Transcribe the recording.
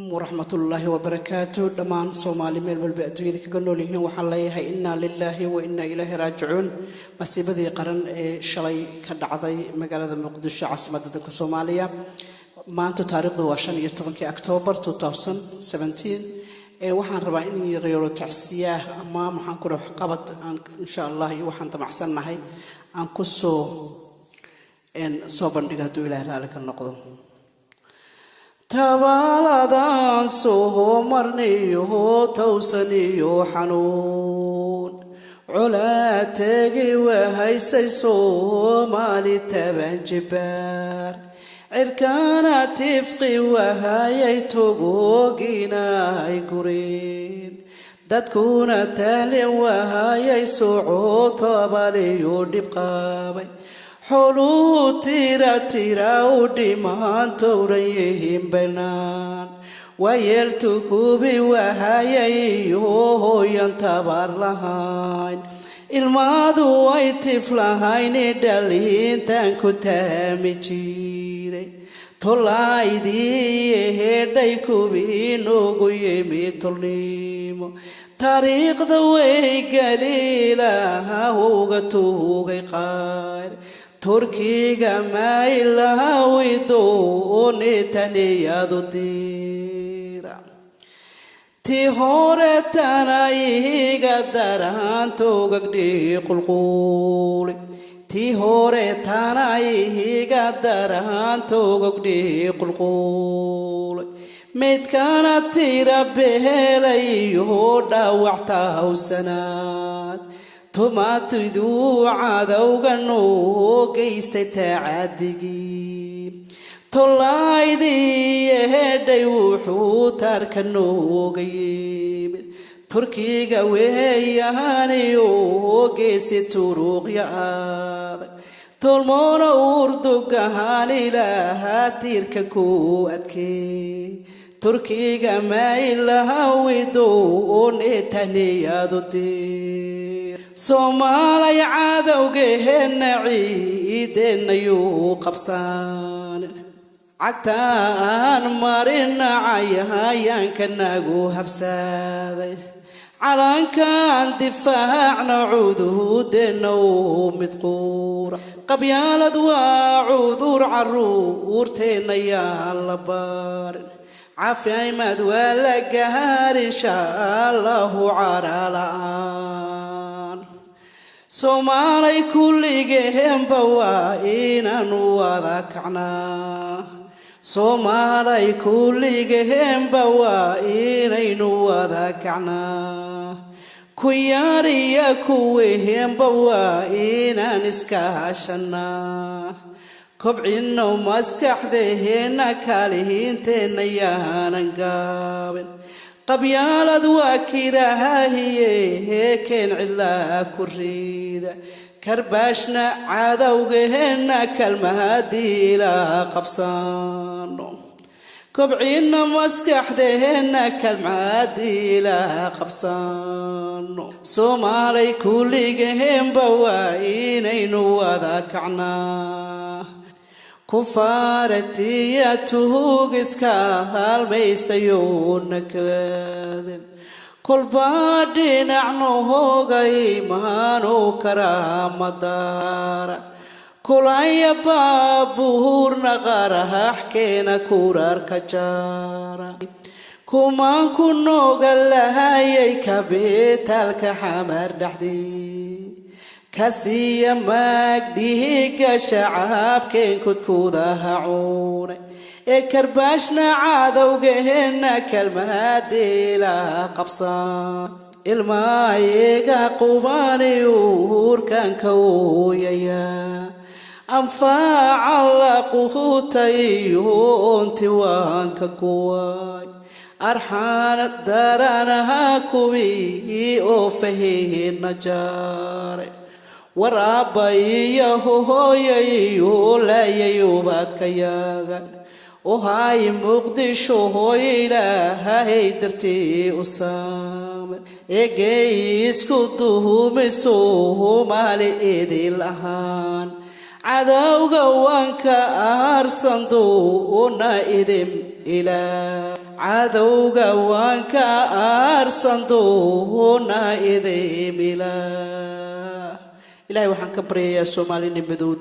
Waraxmatullaahi wabarakaatu. Dhammaan Soomaali meel walba adduunyada kaga nool yihiin, waxaan leeyahay innaa lilaahi wa innaa ilaahi raajicuun. Masiibadii qaran ee shalay ka dhacday magaalada Muqdisho, caasimadda dalka Soomaaliya, maanta taariikhdu waa 15-kii Octoobar 2017. Ee waxaan rabaa in yaryaro tacsiyaah ama maxaan ku dhaha waxqabad aan insha Allah iyo waxaan damacsannahay aan kusoo soo bandhigo hadduu Ilaahay raalli ka noqdo. Tabaaladan soo marniyo towsan iyo xanuun colaa tegi wahaysay Soomaali taban jibaar, cirkana tifqi wahayay togoogina ay gureen, dadkuna tahlin wahayay socotabaliyo dhib qabay, xooluu tira tira u dhimaan towran yihiin banaan, waayeeltu kubi wahayay iyo hooyan tabar lahayn, ilmaadu ay tif lahayni dhalintan ku taami jiray, tolaydii hedhay kubii noogu yimi tolnimo, taariikhda way galiilaha uga tuugay qaar, Turkiga maylawi doonitaniyadu dira ti hore tana iga daran togagdhi qulquuli, ti hore tana iga daran togagdhi qulquuli, midkana tira beelayo dhaawac tahawsanaad, tumaatiduu cadowga noo geystay tacadigii, tolaydii hedhay wuxuu taarka nooga yimid, Turkiga weeyaaniyo geesi turuuqya adag, tolmoona urdugahaan ilaaha tiirka ku adkeey, Turkiga maylahawidoonitaniyadu dir. Soomaalay cadowgeenna ciideenayuu qabsaanin, cagta aan marina cayayaanka nagu habsaaday, calankan difaacna cuduudeenna uu mid quura, qabyaalad waa cudur caruurteenna yaan la barin, caafimaad waa la gaar insha Allahu cara la'aan. Soomaalay kulligeenba waa inaanu wada kacnaa, Soomaalay kulligeenba waa inaynu wada kacnaa, ku yaariya kuwiheenba waa inaan iska hashanaa, kobcinno maskaxdeenna kaalihiinteenna yaanan gaabin, qabyaalad waa kiraahiye keen cidlaa ku riida, karbaashna cadowgeenna kalmahadiila qabsano, kobcinna maskaxdeenna kalmahadiila qabsano. Soomaalay kulligeenba waa inaynu wada kacnaa, kufaaratiya tuugiska halmaystayuuna kaadin, kolbaa dhinacnu hoogay maanu karaamadaara, kulaya baabuurna qarax keena kuraarka jaara, kumaan ku nooga lahayay kabitaalka Xamar dhexdii, kasiya maagdhiiga shacabkeen kudkudaha cuunay, ee karbaashna cadowgeenna kalmaadiila qabsan, ilmaayiga qubaani uurkanka ooyaya, anfaaca la quutayo onti waanka kuwaay, arxaan daranaha kuwii oo fahiina jaaray, waraabaiyo hooyayo laayay ubadka yagan ohay, Muqdisho hooy Ilaahay dartii u saamay, eegay isku duhumayso Soomaali idil ahaan, cadowga waanka aarsan doona idin ilaa. Cadowga waan ka aarsan doonaa idimila. Ilaahay waxaan ka baryayaa Soomaalina madow.